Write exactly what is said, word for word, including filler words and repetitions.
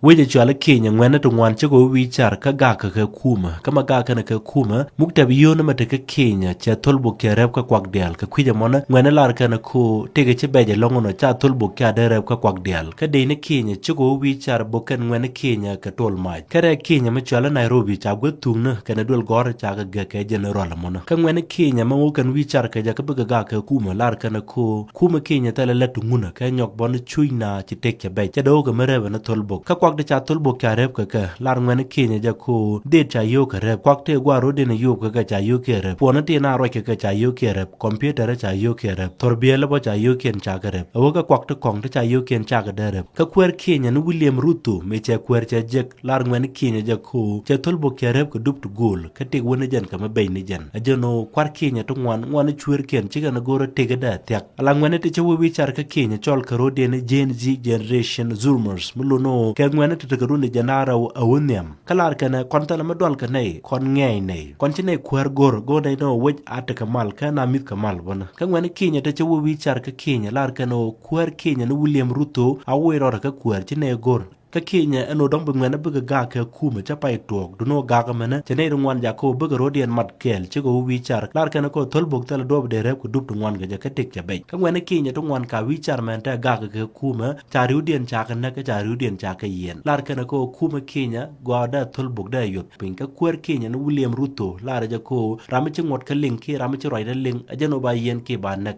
Wec ɛ cual i̱ Kenya ŋuɛ̈nä ti ŋuan cikɛ wä wi̱i̱ car kä gak kɛ kɛ kumä. Kä ma gak kɛnɛ kɛ kumä, muk tɛp yio̱o̱n ɛmɛ ti kä Kenya cɛ thol bok cɛ rɛp kä kuak diaal. Kɛ kui̱c ɛmɔnä ŋuɛ̈nä lar kɛnɛ ko̱ tëkɛ ci bɛc ɛlɔ̱ŋ ɛnɔ ca thol bok ca dee rɛp kä kuak diaal. Kä dee ni Kenya cikɛ wä wi̱i̱ car bok kɛn ŋuɛ̈nä Kenya kɛ tol mac. Kä rɛɛ Kenya mi cual i̱ Nairobi ca guäth thuŋnä kɛnɛ duel gɔ̱r ca kɛ gɛk kɛ jɛn rual ɛmɔnä. Kä ŋuɛ̈nä Kenya ma wä kɛn wi̱i̱ car kɛ jɛ kä bikɛ gak kɛ kumä lar kɛnɛ ko̱ kumä Kenya thilɛ lät ti ŋunä kɛ nyɔk bɔni cuc na ci tëk cɛ bɛc. Cɛ dee wä kɛ mi rɛp ɛn thol bok. Kä kuak ti ca thol bok ca rɛp kɛ kɛ, lar ŋuɛ̈nä Kenya jɛ ko̱ det ca yio̱o̱k kɛ rɛp. Kuak tëë gua̱a̱r ro̱diɛn ɛ yio̱o̱k kɛ kɛ ca yio̱o̱k kiɛ rɛp. Puɔnä tëë na ruac kɛ kɛ ca yio̱o̱k kiɛ rɛp. Kɔmpiutarä ca yio̱o̱k kiɛ rɛp. Thor biɛl ɛ bä ca yio̱o̱kiɛn ca kɛ rɛp. Ɛ wä kɛ kuak ti kɔ̱ŋ ti ca yio̱o̱kiɛn ca kɛ dee rɛp. Kä kuäär Kenya ni William Ruto mëë cɛ kuäär cɛ jek, lar ŋuɛ̈nä Kenya jɛ ko̱ cɛ thol bok cɛ rɛp kɛ dup ti go̱o̱l. Kä tëk wä ni jɛn kɛ mi bɛc ni jɛn. Ɛ jɛn ɣöö kua̱r Kenya ti ŋuan, ŋuan i̱ cuëërkiɛn cikɛ ni go̱o̱rä tëk ɛ dee thiak. Ala ŋuɛ̈nä ti cä wä wi̱i̱ car kä Kenya cɔl kɛ ro̱diɛn i̱ Gen Z generation Zoomers, mi lun ɣöö kɛ ŋuɛ̈nä ti tekɛ run i̱ jɛn a rɛw ɛ wä nhiam. Kä lar kɛnɛ kɔn thilɛ mi dual kɛ nɛy, kɔn ŋɛɛny nɛy, kɔn ci nɛy kuäär go̱r, go̱r nɛy ni ɣöö wec a tekɛ mal kä na mi̱th kɛ mal bänä. Kä ŋuɛ̈nä Kenya ti cä wä wi̱i̱ car kä Kenya, lar kɛnɛ ɣöö kuäär Kenya ni William Ruto a wä rɔɔdɛ kä kuäär ci nɛy go̱r. Kä Kenya ɛn ɣöö dɔ̱ŋ bi ŋuɛ̈nä bikɛ gak kɛ kumä cä pay tuɔɔk, dun ɣöö gak ɛmɛnä cɛ nɛy ri ŋuan jakä ɣöö bikɛ ro̱diɛn mat kɛɛl cikɛ wä wi̱i̱ car. Lar kɛnɛ kɛ ɣöö thol bok thilɛ duɔ̱ɔ̱p dee rɛp kɛ dup ti ŋuan kɛ jɛ kä tëk cɛ bɛc. Kä ŋuɛ̈nä Kenya ti ŋuan ka wi̱i̱ car mɛn te gak kɛ kumä, ca ri̱wdiɛn ca kɛ näk kä ca ri̱wdiɛn ca kɛ yiɛn. Lar kɛnɛ kɛ ɣöö kumä Kenya gɔaa dee thol bok dee yuɔth piny. Kä kuäär Kenya ni William Ruto lar jɛ kɛ ɣöö ram mi ci ŋuɔ̱t kä liŋ kiɛ ram mi ci ruacdä liŋ, ɛ jɛn ɣöö ba yiɛn kiɛ ba näk.